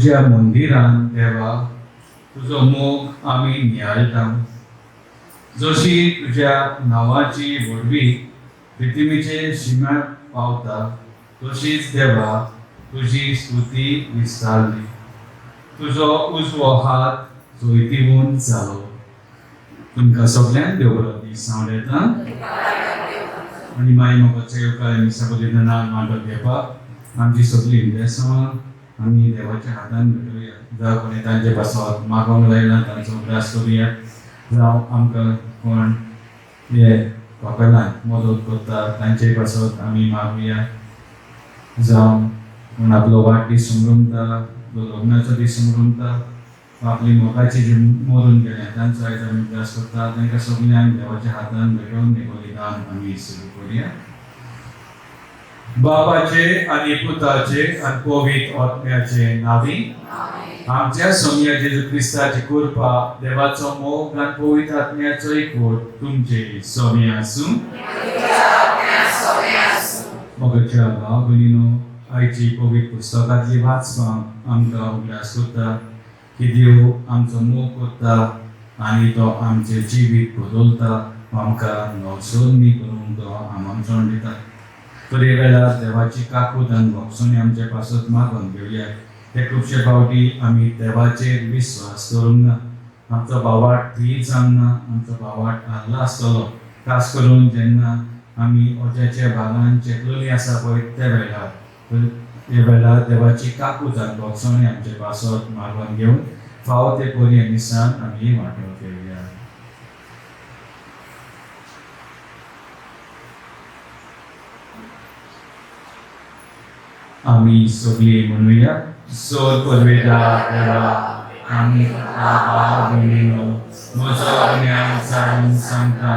तुज्या मंदिरान देवा तुजो मोग आमी नियाळटा. जशी तुज्या नांवाची व्हडवी पृथ्वीचे शिम्याक पावता तशीच देवा तुजी स्तुती विस्तारली. तुजो उजवो हात जैतिवंत जालो. तुमकां सगल्यांक देव बरो दीस सांवळेता आनी मागीर म्हाका येवकार मिसा बलिदानान वांटो घेवपाक आमची सगळीं इंदेसांवां आमी देवाच्या हातान भेटोवया. जावं कोणी तांचे पासत मागोंक लायला तांचो उगडास करुया, जावं आमकां कोण हे कपेलान मदत करता तांचे पासत आमी मागुया, जावं कोण आपलो वाडदीस समरमता, आपलो लग्नाचो दीस समरमता, आपली मोगाची जी मरून गेल्या तांचो आयज आमी उगडास करता. तांकां सगल्यांक देवाच्या हातान भेटोवन हें बलिदान आमी सुरू करुया. बापाचे आनी पुताचे आनी पवित्र आत्म्याचे नांवी आमच्या सोमया जेजू क्रिस्ताची कृपा, देवाचो मोग आनी पवित्र आत्म्याचो एकवट तुमचे सोमी आसूं. मोगाच्या भाव भयणीनो, आयची पवित्र पुस्तकांतली वाचपां आमकां उगडास करता की देव आमचो मोग करता आनी तो आमचें जिवीत बदलता, आमकां नवसोदणी करून तो आमंत्रण दिता. तर हे वेळार देवाची काकूत आनी भोगसणी आमचे पासत मागून घेवया. ते खुबशे फावटी आमी देवाचेर विस्वास दवरूंक ना, आमचो भावार्थ थीर जावंक ना, आमचो भावार्थ हाल्लो आसतलो. खास करून जेन्ना आमी ओज्याच्या भागान चेपलोली आसा पळय त्या वेळार, तर हे वेळार देवाची काकूत आनी भोगसणी आमचे पासत मागून घेवन फावो ते परी मिसान आमी वांटो घेवया. आमी सगळीं म्हणुया. सोद पुर्वेदा देवा, आमी तुका भाव भयणीनो म्हजो गुन्यांव सारून सांगता,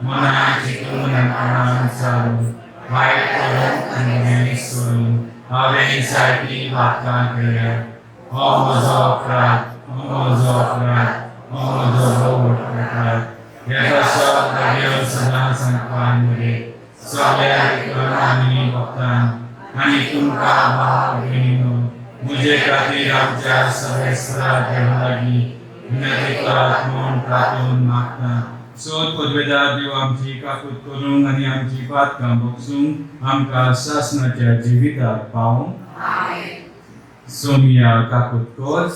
मनान चिंतून आनी मनान सारून वायट करून आनी बरें सोडून हांवें जायतीं पातकां केल्या. हो म्हजो अपराध, हो म्हजो अपराध, हो म्हजो भोव व्हड अपराध. हे पासत देव सदां सांगपान मरे सगळ्या आनी भक्तान आनी तुमकां भाव भयणीनो म्हजे खातीर आमच्या सर्वेस्परा देवा लागीं विनंती करात म्हूण प्रार्थून मागता. सोद पुर्वेदा देव आमची काकूत करूंक आनी आमची पातकां भोगसूंक आमकां सासणाच्या जिविताक पावूंक. सोमिया काकूत कर,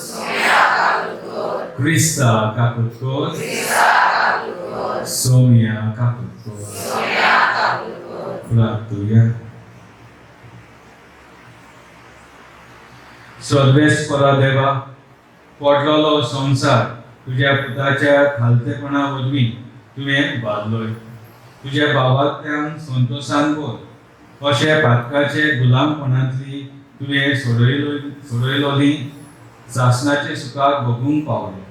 क्रिस्ता काकूत कर, सोमिया काकूत कर. प्रार्थुया. सर्वेस्परा देवा, पडलेलो संवसार तुज्या पुताच्या खालतेपणा वरवीं तुवें उबारलोय. तुज्या भावांतल्यान संतोशान बोल अशें पातकाचे गुलामपणांतली तुवें सोडयलोली सासणाचे सुखाक भोगूंक पावले.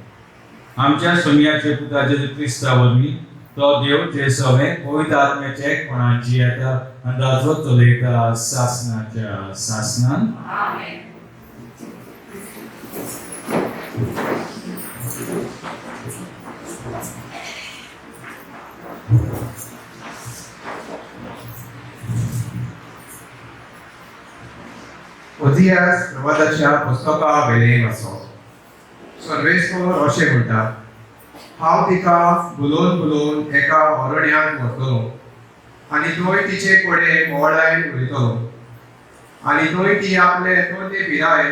आमच्या सोमयाचे पुताचे क्रिस्ता वरवीं तो देव जे सवें पवित्र आत्म्याचे एकपणाची येता आनी राजवट चलयता सासणाच्या सासणान. ओझियास प्रवादाच्या पुस्तका वेलें आसो. सर्वेस्पर अशें म्हणटा, हांव तिका बुलोवन बुलोवन एका अरण्यांत व्हरतलो आनी थंय तिचे कडेन मोवळायन उलयतलो आनी थंय ती आपले तरणे पिराय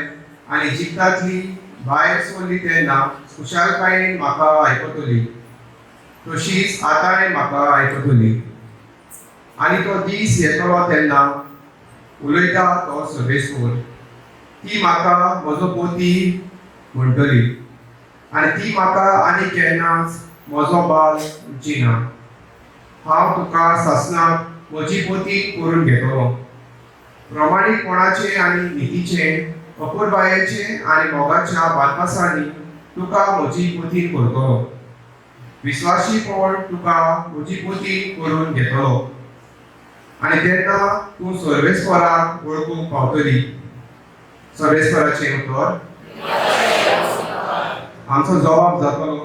आनी जिखतांतली भायर सरली तेन्ना खुशालकायेन म्हाका आयकतली, तशीच आतांय म्हाका आयकतली. आनी तो दीस येतलो तेन्ना उलयता तो सर्वेस्पर, ती म्हाका म्हजो पोती म्हणटली आनी ती म्हाका आनी केन्नाच म्हजो बाल म्हणची ना. हांव तुका सासणाक म्हजी पोती करून घेतलो. प्रमाणीकपणाचे आनी नितीचे, अपुरबायेचे आनी मोगाच्या बांदपासांनी तुका म्हजी पोती करतलो. विस्वाशीपण तुका म्हजी पोती करून घेतलो आनी तेन्ना तूं सर्वेस्पराक वळखूंक पावतली. सर्वेस्पराचें उतर. आमचो जबाब जातलो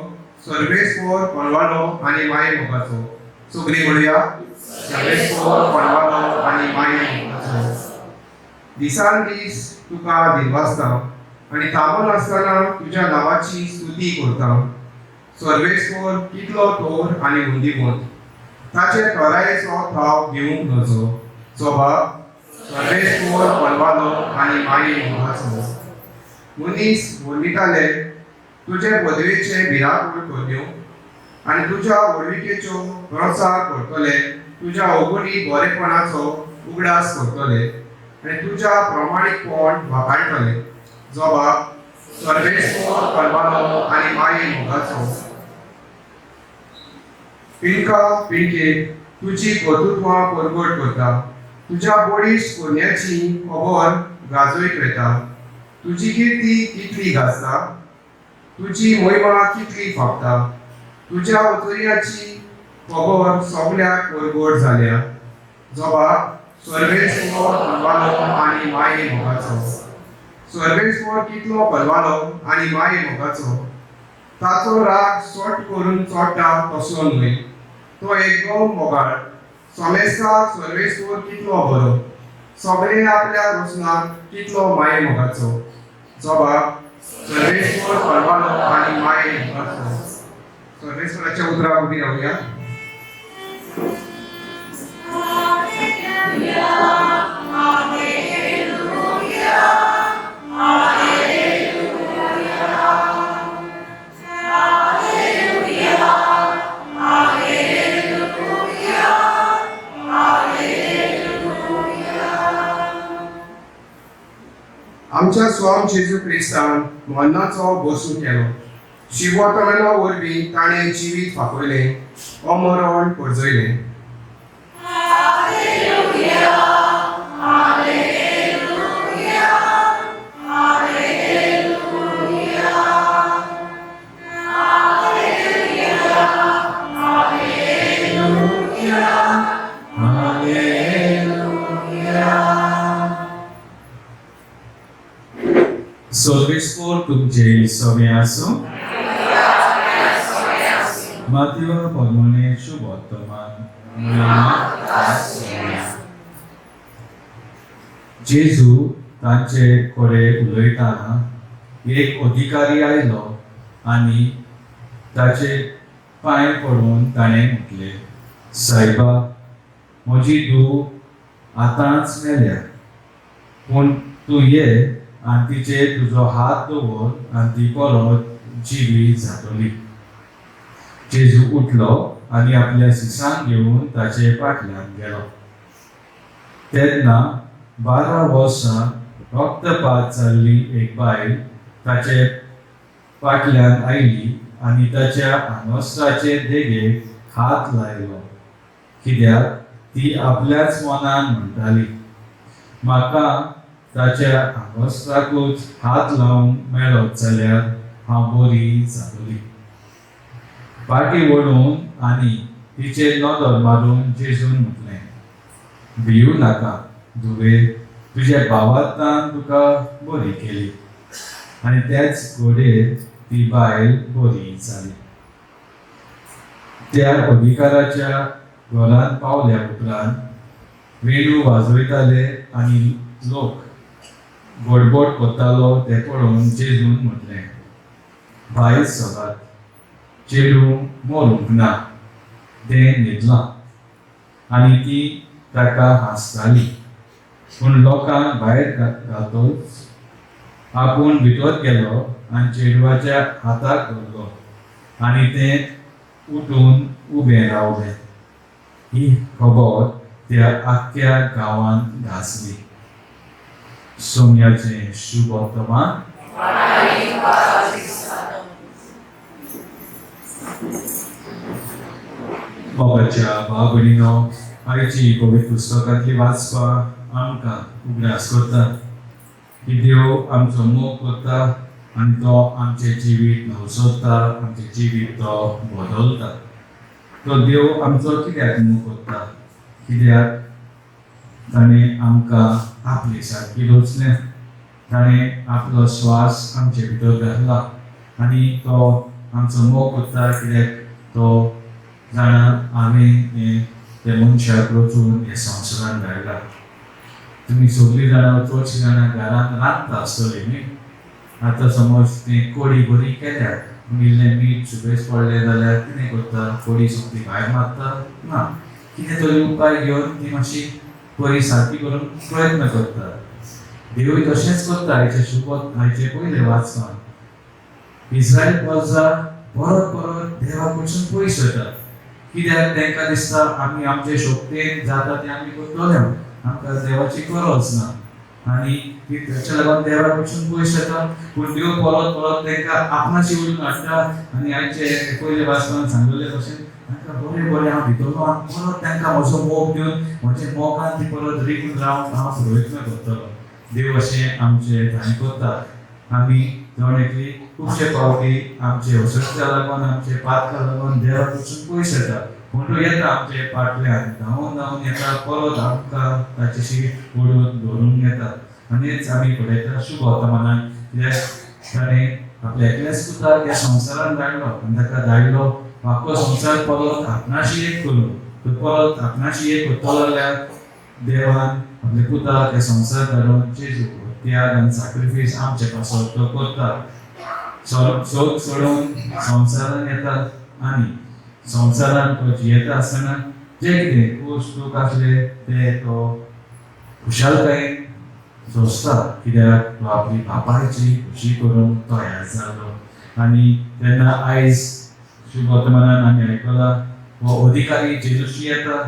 सर्वेस्पर कोणवालो आनी माये मोगाचो. सगळीं म्हणुया, सर्वेस्पर कोणवालो आनी माये मोगाचो. दिसान दीस तुका दिनवासता आनी थांबनासतना तुज्या नांवाची स्तुती करता. सर्वेस्पर कितलो थोर आनी बुंदीवंत, ताचे थोरायेचो थाव घेवंक नजो. जबाब सर्वेस्पर पलवालो आनी माये मोगाचो. मनीस वर्णिताले तुजे पदवेचे भिरांकूळ करण्यो आनी तुज्या व्हडविकेचो प्रचार करतले, तुज्या अवगुणी बरेपणाचो उगडास करतले आनी तुज्या प्रमाणीकपण वाखाणटले. जबाब सर्वेस्पर पलवालो आनी माये मोगाचो. पिंका पिंके तुजी कर्तृत्वां परगट करता, तुज्या बळिश्ट करण्याची खबर गाजयत वता. तुजी किर्ती कितली गाजता, तुजी महिमा कितली फापता. तुज्या अचर्याची खबर सगल्याक परगट जाल्या. जबाब सर्वेस्पर पलवालो आनी माये मोगाचो. सर्वेस्पर कितलो पलवालो आनी माये मोगाचो. ताचो राग सट करून चडटा तसो न्हय, तो एकदम मोगाळ. समेस्ताक सर्वेस्पर कितलो बरो, सगळे आपल्या रोसनाक कितलो माये मोगाचो. जबाब सर्वेस्पर पलवालो आनी माये मोगाचो. सर्वेस्पराच्या उतराक उबी रावया. आमच्या स्वाम जेजू क्रिस्तान मरणाचो बसूं केलो. शिवतमना वरवीं ताणें जिवीत फापयलें, अमरण परजयलें. सर्वेस्पर तुमचे सवे आसूं. मातयो प्रमाणे शुभ वर्तमान. जेजू तांचे कडेन उलयतना एक अधिकारी आयलो आनी ताचे पांय पडून ताणें म्हटलें, सायबा, म्हजी धूव आतांच मेल्या, पूण तूं ये आनी तिचेर तुजो हात दवर आनी ती परत जिवी जातली. जेजू उठलो आनी आपल्या शिसांक घेवन ताचे फाटल्यान गेलो. तेन्ना 12 वर्सां रक्तपात जाल्ली एक बायल ताचे फाटल्यान आयली आनी ताच्या आंगवस्त्राचे देगेक हात लायलो, कित्याक ती आपल्याच मनान म्हणटाली, म्हाका ताच्या आंगवस्त्राकूच हात लावंक मेळत जाल्यार हांव बरी जातली. फाटी वळून आनी तिचेर नदर मारून जेजून म्हटलें, भिवू नाका धुवे, तुज्या भावार्थान तुका बरी केली. आनी त्याच घडयेर ती बायल बरी जाली. त्या अधिकाराच्या घरांत पावल्या उपरांत वेणू वाजयताले आनी लोक गडबड करतालो तें पळोवन जेजून म्हटलें, भायर सरात, चेडूं मरूंक ना, तें न्हिदलां. आनी ती ताका हांसताली. पूण लोकांक भायर घालतच आपूण भितर गेलो आनी चेडवाच्या हाताक धरलो आनी तें उठून उबें रावलें. ही खबर त्या आख्ख्या गांवांत गाजली. सोम्याचें शुभ वर्तमान. मोगाच्या भाव भयणीनो, आयची पवित्र पुस्तकांतली वाचपाक आमकां उगडास करता की देव आमचो मोग करता आनी तो आमचें जिवीत नवसरता, आमचें जिवीत तो बदलता. तो देव आमचो कित्याक मोग करता? कित्याक ताणें आमकां आपले सारकी रचलें, ताणें आपलो श्वास आमचे भितर घातला आनी तो आमचो मोग करता कित्याक तो जाणा हांवें हें त्या मनशाक रचून हे संवसारान धाडला. तुमी सगळीं जाणां, चडशीं जाणां घरांत रांदता आसतलीं न्ही? आतां समज ती कोडी बरी केल्या पूण इल्लें मीठ सुबेज पडलें जाल्यार कितें करता, कोडी सोंपली भायर मारता ना, कितें तरी उपाय घेवन ती मातशी बरी सारकी करूंक प्रयत्न करता. देवूय तशेंच करता. आयचे शुभ आयचे पयले वाचपान इस्रायल प्रजा परत परत देवा कडसून पयस वता. कित्याक तांकां दिसता आमी आमचे शक्तेन जाता तें आमी करतले, आमकां देवाची गरज ना आनी ताच्या लागून देवा कडसून पयस येता. पूण देव परत परत तांकां आपणाशी उडून हाडटा आनी आयचे पयले वाचपान सांगलेले भशेन तांकां बरें बरें हांव दितलो आनी परत तांकां म्हजो मोग दिवन म्हज्या मोगान ती परत रिगून रावंक हांव प्रयत्न करतलो. देव अशें आमचे ठाणे करता. आमी जण एकली खुबशे फावटी आमचे असत्या लागून आमचे पातका लागून देवा कडसून पयस येता, पूण तो येता आमचे फाटल्यान धांवून धांवून येता, परत आमकां ताचेशी ओडून धरून येता. आनी आमी पळयता शुभ वर्तमानान कित्याक ताणें आपल्या एकल्याच पुताक ह्या संवसारान धाडलो आनी ताका धाडलो आख्खो संवसार परत आपणाशी एक करून. तो परत आपणाशी एक करतलो जाल्यार देवान आपल्या पुताक ह्या संवसार धाडून जेजू त्याग आनी सॅक्रिफायस आमचे पासत तो करता. सोद सोडून संवसारान येता आनी संवसारान तो जियेता आसतना जे कितें कश्ट दूख आसले ते तो खुशालकायेन सोंसता, कित्याक तो आपली बापायची खुशी करूंक तयार जालो. आनी तेन्ना आयज शुभ वर्तमानान आमी आयकलां हो अधिकारी जेजूशी येता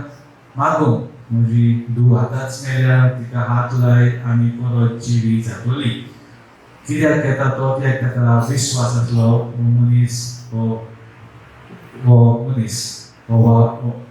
मागूंक, म्हजी धूव आतांच मेल्या, तिका हात लाय आनी परत जिवी जातली. कित्याक येता तो? कित्याक ताका विस्वास आसलो हो मनीस हो हो मनीस हो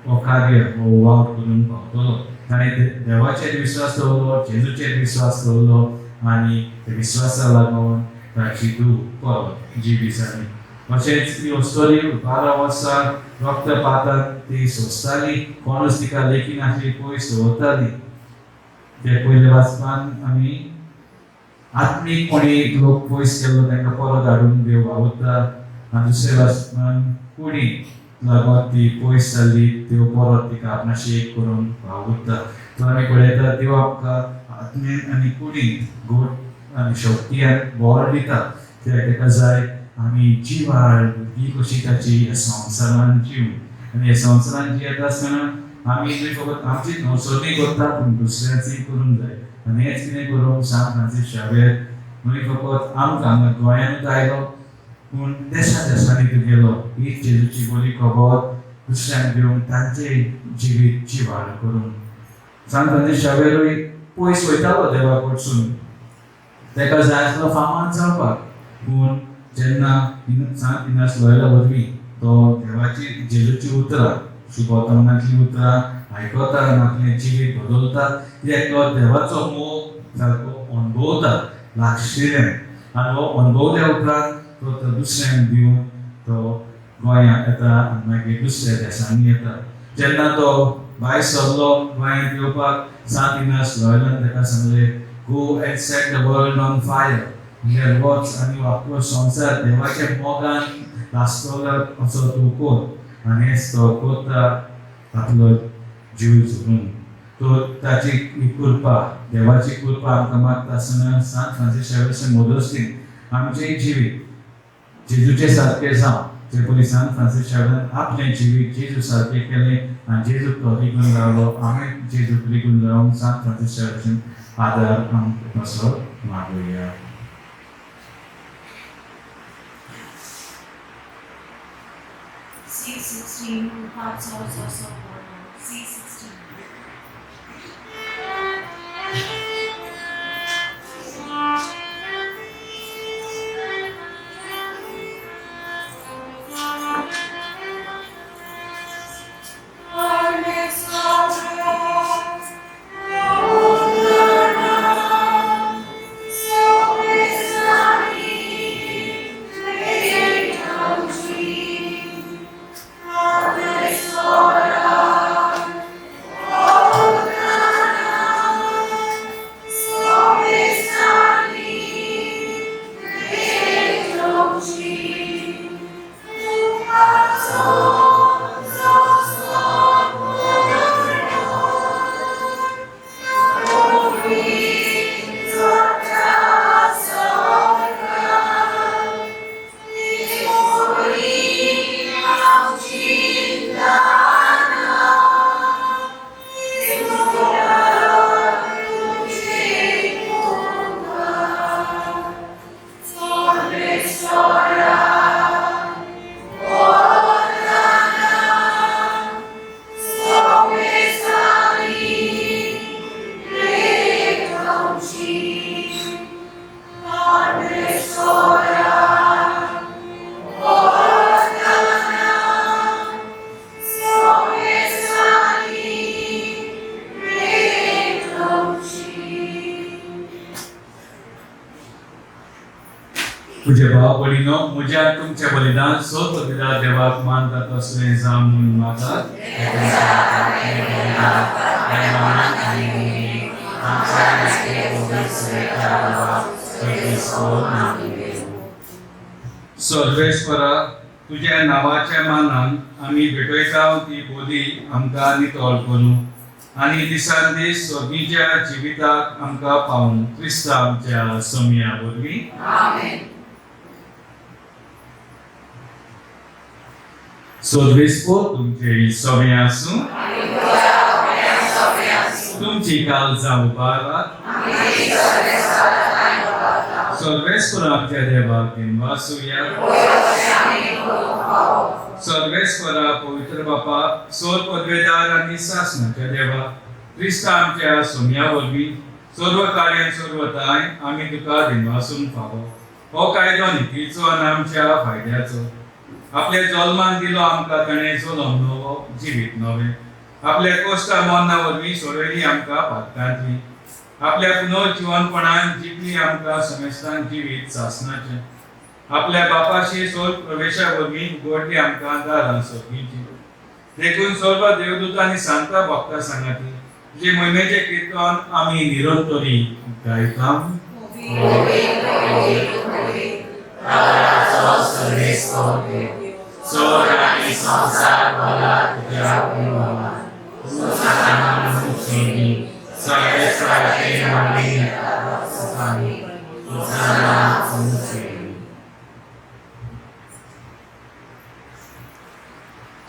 हो कार्य हो वावर करून पावतलो. ताणें देवाचेर विस्वास दवरलो, जेजूचेर विस्वास दवरलो आनी त्या विस्वासा लागून ताची धूव परत जिवी जाली. अशेंच ही अस्तोरी 12 वर्सां रक्तपातान ती सोंसताली, कोणूच तिका लेखी नासली, पयस दवरताली. ते पयले वाचपान आमी आत्मीक कोणी लोक पयस केल्लो तांकां परत हाडून देव वावुरता आनी दुसरे वाचपान कुडीक लागून ती पयस जाल्ली देव परत तिका आपणाशी एक करून वावुरता. तर आमी पळयता देव आमकां आत्मेन आनी कुडीन गोड आनी शक्ती आनी बळ दिता, कित्याक ताका जाय आमी जिवाळ भुरगीं कशी ताची ह्या संवसारान जीव. आनी ह्या संवसारान जियेता आसतना आमी न्हय फकत आमची नवसरणी करता पूण दुसऱ्याची करूंक जाय. आनी हेंच कितें करूंक सांत फ्रांसीस शावेर न्हय फकत आमकां हांगा गोंयांतूच आयलो पूण देशा देशांनी तो गेलो ही जेजूची बरी खबर दुसऱ्यांक दिवंक तांचें जिवीत जिवाळ करूंक. सांत फ्रांसीस शावेरूय पयस वयतालो देवा कडसून, ताका जाय आसलो फामाद जावपाक, पूण जेन्ना सांत इनास लोयला वरवीं तो देवाची जेजूची उतरां शुभ वर्तमानांतलीं उतरां आयकता आनी आपलें जिवीत बदलता, कित्याक तो देवाचो मोग सारको अणभवता लागशिल्ल्यान आनी हो अणभवल्या उपरांत तो तो दुसऱ्यांक दिवन तो गोंयांत येता आनी मागीर दुसऱ्या देशांनी येता. जेन्ना तो भायर सरलो गोंयांत येवपाक सांत इनास लोयलान ताका सांगलें, go and set the world on fire, म्हणल्यार वच आनी आख्खो संवसार देवाच्या मोगान लासतलो असो तूं कर. आनी हेंच तो करता आपलो जीव झरून. तो ताची कृपा देवाची कृपा आमकां मागता आसतना सांत फ्रांसीस शावेराचे मदस्तीन आमचें जिवीत जेजूचे सारकें जावं. जे पयलीं सांत फ्रांसीस शावेरान आपलें जिवीत जेजू सारकें केलें आनी जेजूक तो रिगून रावलो, आमी जेजूक रिगून रावूंक सांत फ्रांसीस शावेराचें आदार आमकां तसो मागुया. C16, C16. C16. Lord. म्हजे भाव भयणीनो, म्हज्या तुमचें बलिदान स्वपवित्र देवाक मानता तसलें जावं म्हूण मागात. सर्वेश्वरा, तुज्या नांवाच्या मानान आमी भेटयता ती बोली आमकां नितळ करूं आनी दिसान दीस सर्गीच्या जिविताक आमकां पावूं, क्रिस्ता आमच्या सोमया वरवीं. सर्वेस्पर तुमचे सोमे आसूं. तुमची काळजां उबारात. सर्वेस्पर आमच्या देवाक दिनवासुया. सर्वेस्परा, पवित्र बापा, सोर पदवेदार आनी सासणाच्या देवा, क्रिस्ता आमच्या सोम्या वरवीं सर्व कार्यान सर्व ताय आमी तुका दिनवासूंक फावो. हो कायदो नितीचो आनी आमच्या फायद्याचो. आपल्या जल्मान दिलो आमकां ताणें जल्म नवो, जिवीत नवें. आपल्या कोश्टा मरणा वरवीं सोडयली आमकां पातकांतली. आपल्या पुनर्जिवनपणान जिखली आमकां समेस्तान जिवीत सासणाचें. आपल्या बापाशी सोल प्रवेशा वरवीं उगडली आमकां दारां सर्गीची. देखून सर्व देवदूत आनी सांता भक्ता सांगाती तुजे म्हयन्याचें किर्तन आमी निरंतरी गायता.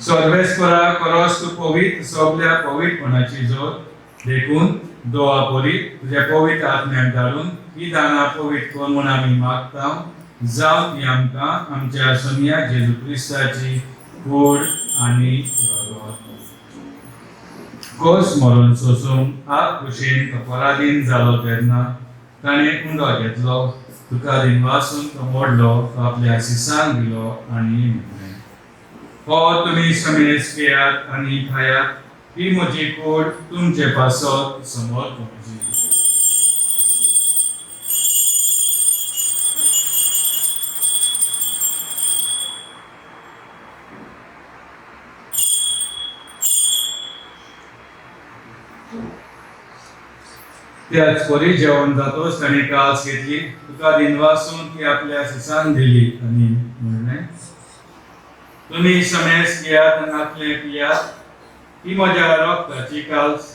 सर्वेस्परा, करस तूं पवित्र सगल्या पवित्रपणाची जोत, देखून दोवा परी तुज्या पवित्र आत्म्याक धाडून ही दानां पवित्र कर म्हूण आमी मागता. जावं ती आमकां आमच्या सोमया जेजू क्रिस्ताची कूड आनी रगत. कोस मरण सोसूंक आप कुशीन तो पराधीन जालो तेन्ना ताणें उंडो घेतलो, तुका दिनवासून तो मोडलो, तो आपल्या शिसांक दिलो आनी म्हणलें, हो तुमी समेस पियात आनी खायात, ही म्हजी कूड तुमचे पासत समर्पणची. त्याच परी जेवण जातोच ताणें कास घेतली, तुका दिनवासून ती आपल्या शिसांक दिली आनी म्हणलें, तुमी समेस पियात आनी आपलें पियात, ही म्हज्या रक्ताची काल्स,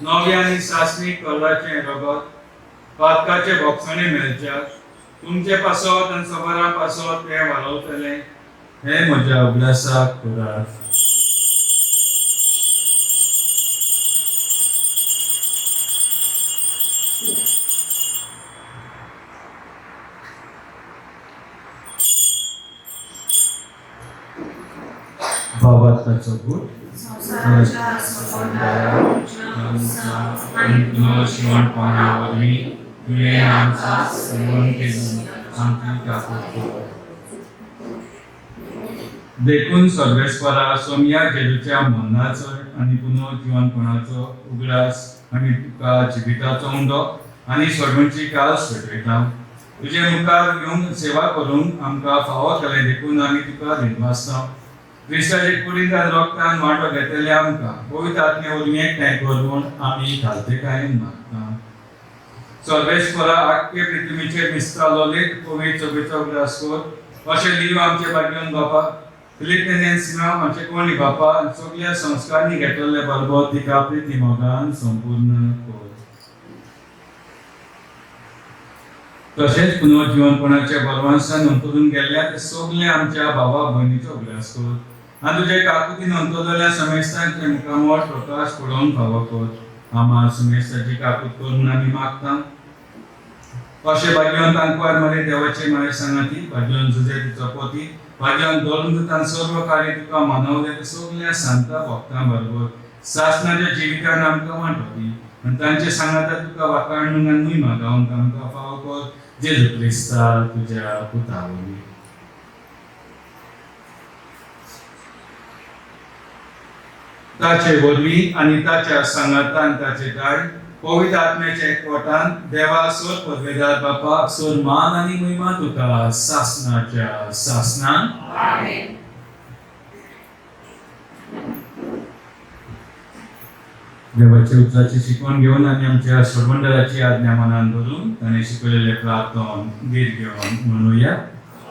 नव्या आनी सासणीक कलराचें रगत, पातकाचे भोगसणे मेळच्याक तुमचे पासत आनी सबरा पासत तें वालोवतलें. हें म्हज्या उगडासाक करात. भावार्थाचो गूट. संवसाराच्या सोडणाऱ्या तुज्या आनी पुनर्जिवनपणा वरवीं तुवें आमकां सेवन केली, आमची काकूट कर. देखून सर्वेस्परा, सोमया जेजूच्या मरणाचो आनी पुनर्जिवनपणाचो उगडास आमी तुका जिविताचो उंडो आनी सोडवणची कास भेटयता. तुजे मुखार येवन सेवा करूंक आमकां फावो केलें देखून आमी तुका दिनवासता. क्रिस्ताचे कुडींत आनी रक्तान वांटो घेतले आमकां पवित्र आत्मे वरवीं एकठांय कर म्हूण आमी घालतेकायेन मागता. सर्वेस्परा, आख्खे पृथ्वीचेर विस्तारलोले पवित्र चोबेचो उगडास कर, अशें लिव आमचे भाग्यवन बापा, फिलीप सिमा आमचे कोणी बापा आनी सगल्या संस्कारांनी घेतलेले बरोबर तिका प्रिती मोगान संपूर्ण कर. तशेंच पुनर्जिवनपणाच्या बलवांसान अंतरून गेल्ल्या ते सगळे आमच्या भावा भयणीचो उगडास कर आनी तुजे काकुतीन अंतरलेल्या समेस्तांचे मुखामळ प्रकाश पडोवंक फावो कर. आमा समेस्ताची काकूत कर म्हूण आमी मागता. अशें भाग्यवंत आंकवार मरे देवाचे माये सांगाती, भाग्यवंत जुजे तिचो पती, भाग्यवंत धर्मदूतान सर्व कार्य तुका मानवले ते सगल्या सांता भक्तां बरोबर सासणाच्या जिवितान आमकां वांटो दी आनी तांचे सांगाता तुका वाखाणूंक आनी महिमा गावंक आमकां फावो कर, जेजू क्रिस्ता तुज्या पुता वरवीं. ताचे वरवीं आनी ताच्या सांगातान ताचे दाय पवित्र आत्म्याच्या एकवटान देवा सोर पदवेदार बापा सोर मान आनी महिमा तुका सासनाच्या सासनान. देवाच्या उतराची शिकवण घेवन आनी आमच्या सोडमंडळाची आज्ञा मनान धरून ताणें शिकवलेले प्रार्थन धीर घेवन म्हणुया.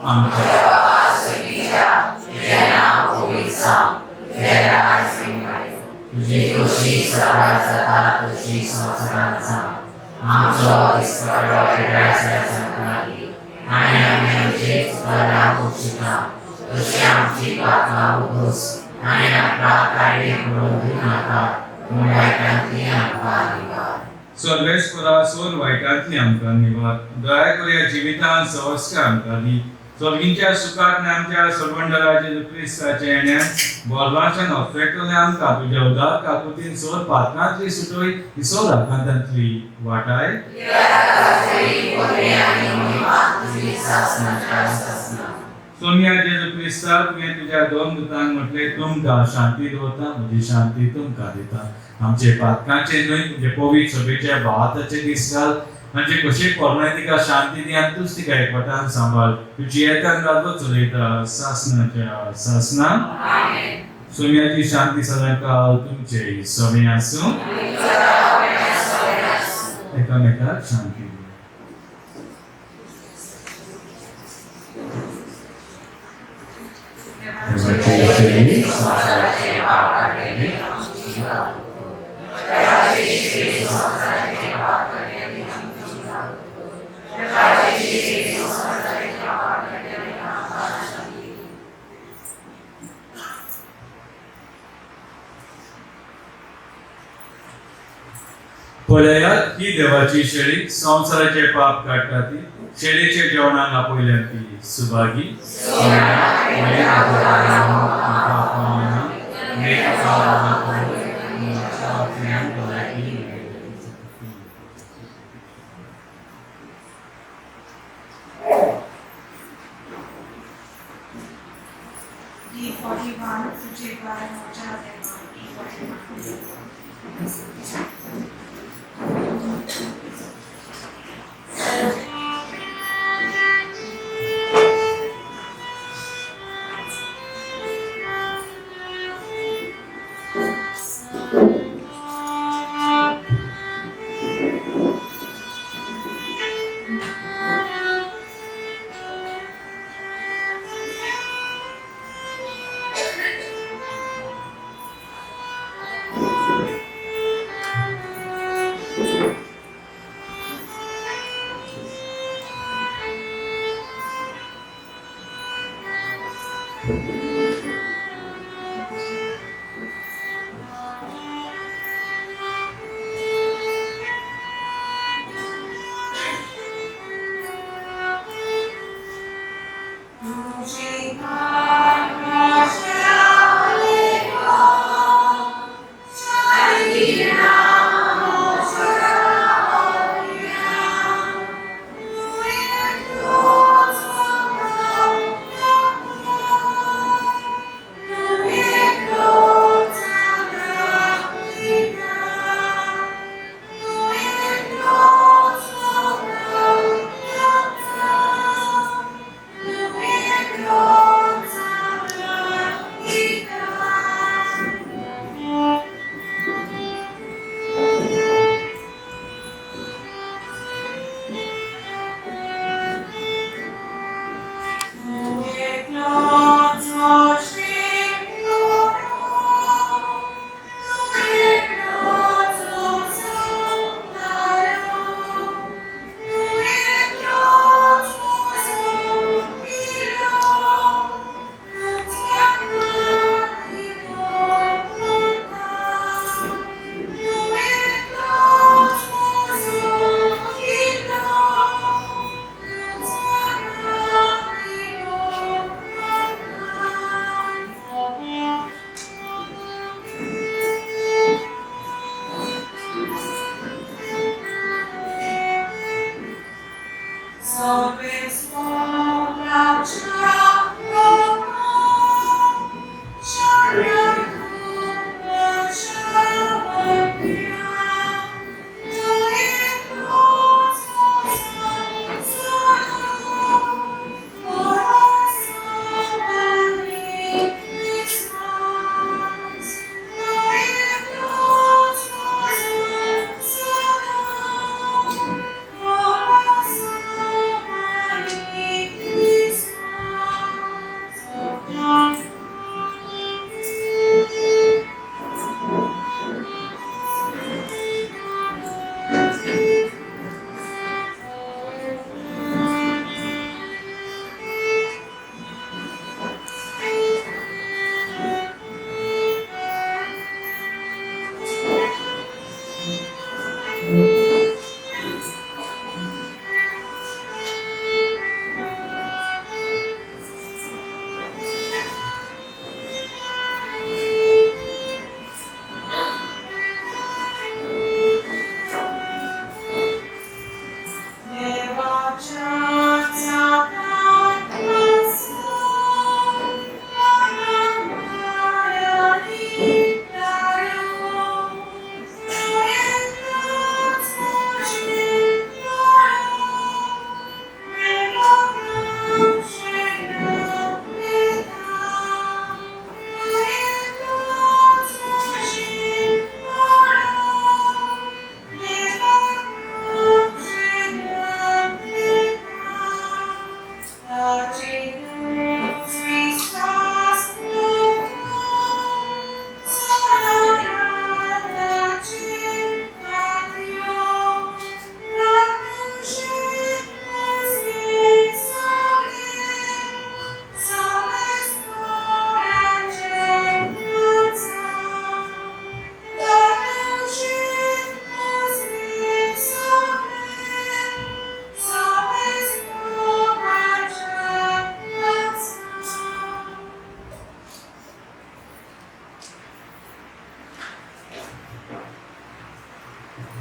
आमच्या तुजी खोशी सकाळ जाता तुजी संवसारांत जावं आमचो दिसवडो वेगळ्या जाता आनी आमी आमचे चुकला खोशिता तशी आमची पापां उगोस आनी आपला कार्य करून दिनाका पूण वायटांतली आमकां निवार. सर्वेस्परा सोर वायटांतली आमकां निवार. दया करुया जिवितान सवस्कार आमकां दी. स्वर्गींच्या सुखाक आनी आमच्या सोडवंडराचे क्रिस्ताच्या येण्यान बोलवाच्यान अफेक्टले आमकां तुज्या उदार काकुतीन सोर पातकांतली सुटोय ही सोर आकांतांतली वाटाय. सोनिया जेजू क्रिस्ता तुवें तुज्या दोन दुतांक म्हटलें तुमकां शांती दवरता म्हजी शांती तुमकां दिता. आमचे पातकांचे न्हय तुजे पवित्र सभेच्या भावाताचे दीस घाल म्हणजे कशी पोरणे तिका शांती दी आनी तूच तिका एकवटान सांबाळ. तुजी येतान राजो चलयता सासनाच्या सासना. सोम्याची शांती सदांकाल तुमचे सगळें आसूं. एकामेकाक शांती दी. देवाची संवसाराचे पाप काडटले पळयात ही देवाची शेळी संवसाराचे पाप काडटा ती शेळीचे जेवणाक आपयल्या ती सुभागी. D41 तुझे बाय म्हज्या देवा. D41.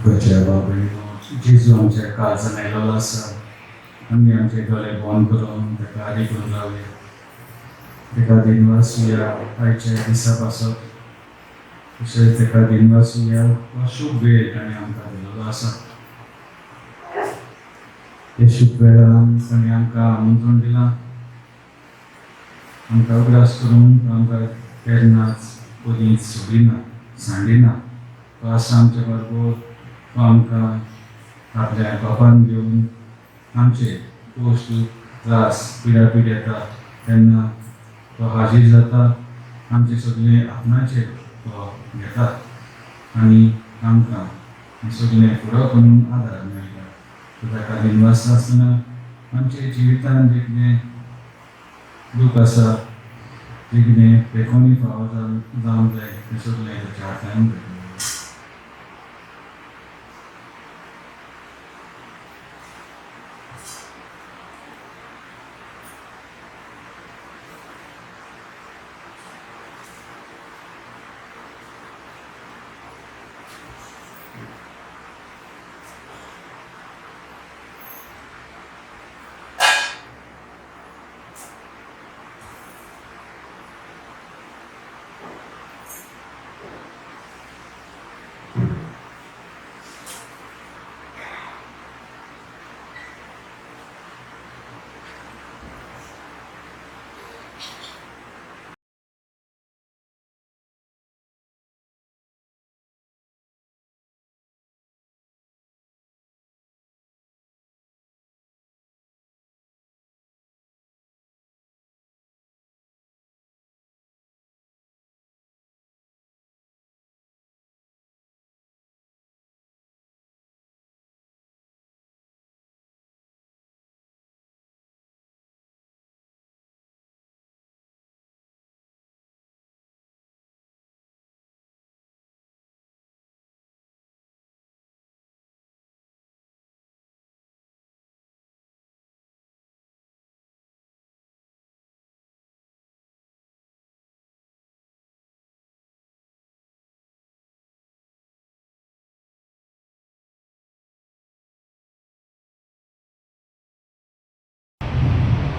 खंयच्या बाबतींत जेजू आमच्या काळजान आयलेलो आसा, आमी आमचे दोळे बंद करून ताका आदी करून रावया. ताका दिनवासुया आयच्या दिसा पासत, तशेंच ताका दिनवासुया हो शुभ वेळ ताणें आमकां दिलेलो आसा. हे शुभ वेळान ताणें आमकां आमंत्रण दिलां, आमकां उगडास करून आमकां केन्नाच पदींच सोडिना, सांडिना. तो आसा आमच्या बरोबर, तो आमकां आपल्या बापान घेवन आमचे कश्ट त्रास पिडापीड येता तेन्ना तो हाजीर जाता, आमचे सगळें आपणाचेर तो घेता आनी आमकां सगळें फुडो करून आदार मेळटा. तो ताका दिनवास आसतना आमच्या जिवितांत जें कितें दूख आसा, जें कितें पेकोनी फावो जावंक जाय तें सगळें ताच्या हातान भेटलें.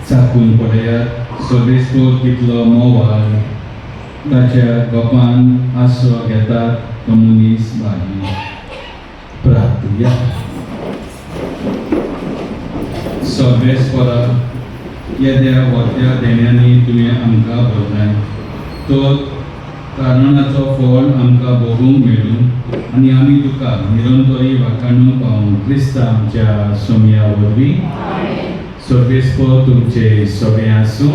चाकून पळयात सर्वेस्पोर कितलो मोवाळ, ताच्या गोपान आसरो घेतात तो मनीस भागी. प्रार्थुया. सर्वेस्पोरा येद्या व्हडल्या देण्यांनी तुवें आमकां भरलाय, तो कारणाचो फळ आमकां भोगूंक मेळूं आनी आमी तुका निरंतरी वाखाणूंक पावूं. क्रिस्त आमच्या सोमया वरवीं. सर्वेस्पोर तुमचे सगळें आसूं.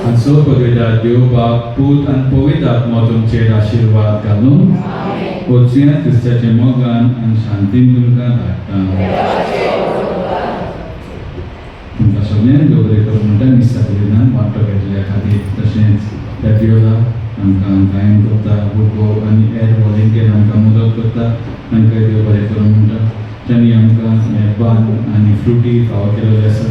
आनी सो पदवेदार देव बाप पूत आनी पवित्र आत्मो तुमचेर आशिर्वाद घालून वचुया. क्रिस्ताच्या मोगान आनी शांतीन तुमकां धाडटा. तुमकां सगळ्यांक देव बरें करूं म्हणटा. मिसा पिरियडान वांटो घेतल्या खातीर तशेंच फॅबियोला आमकां गायन करता, बुको आनी हेर वॉलेंटियर आमकां मदत करता, तांकां देव बरें करूं म्हणटा. तांणी आमकां हें बान आनी फ्रुटी फावो केलेले आसा,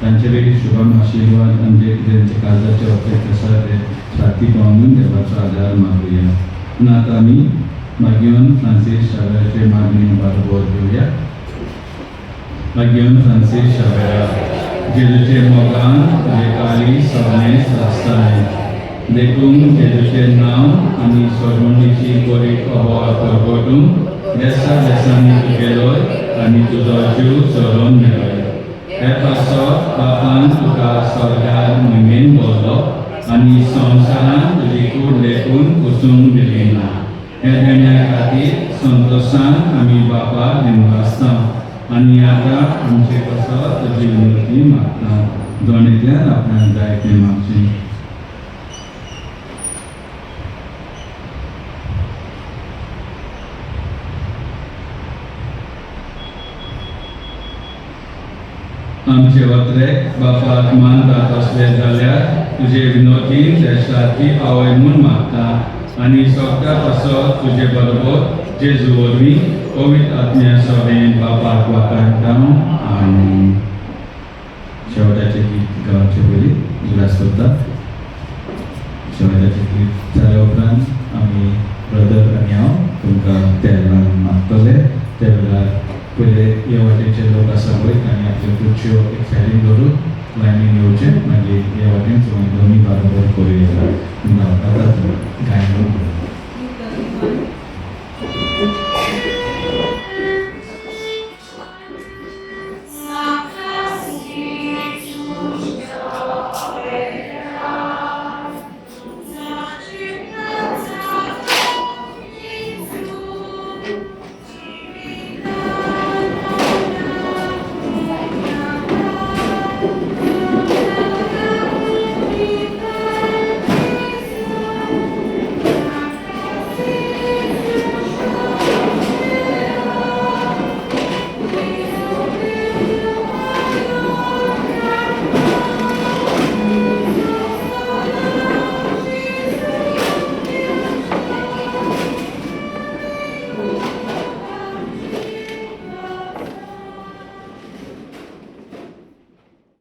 तांचेर शुभम आशिर्वाद आनी जे कितें तांच्या काळजाचे अपेक्ट आसा ते साथी पावून देवाचो आदार मागुया. पूण आतां आमी मागीर फ्रांसीस शावेराचे मागणी बरोबर घेवया. मागीर फ्रांसीस शावेरा, जेजूचे मोगान तुजे काळी सगळें आसतालें, देखून जेजूचें नांव आनी सोडवणीची बरी खबर परगटूंक देसा देसांनी तूं गेलोय आनी तुजो जीव चलोवन मेळय. हे पासत बापान तुका स्वर्गार म्हयमेन भरलो आनी संवसारान तुजी कूड लेखून वचूंक दिली ना. हे देण्या खातीर संतोशान आमी बापाक दिनवासता आनी आतां आमचे पासत तुजी विनवती मागता. दोणेंतल्यान आपणाक जाय तें मागचें. आमचे वत्रेक बापाक मानतात असले जाल्यार तुजे विनोदीन देशाची आवय म्हूण मागता आनी सगळ्या पासत तुजे बरोबर जेजू वरवीं पवित्र आत्म्या सवें बापाक वाखाणटा. आनी शेवटाचें गीत गावचे पयलीं उगडास करता. शेवटाचें गीत जाल्या उपरांत आमी ब्रदर आनी हांव तुमकां वाटेचे लोक आसा पळय तांणी आपल्यो खुर्च्यो एक सायडीन दवरून लायनीन येवचें, मागीर हे वाटेन सगळीं दोनी बरोबर करूया. आतां गायन.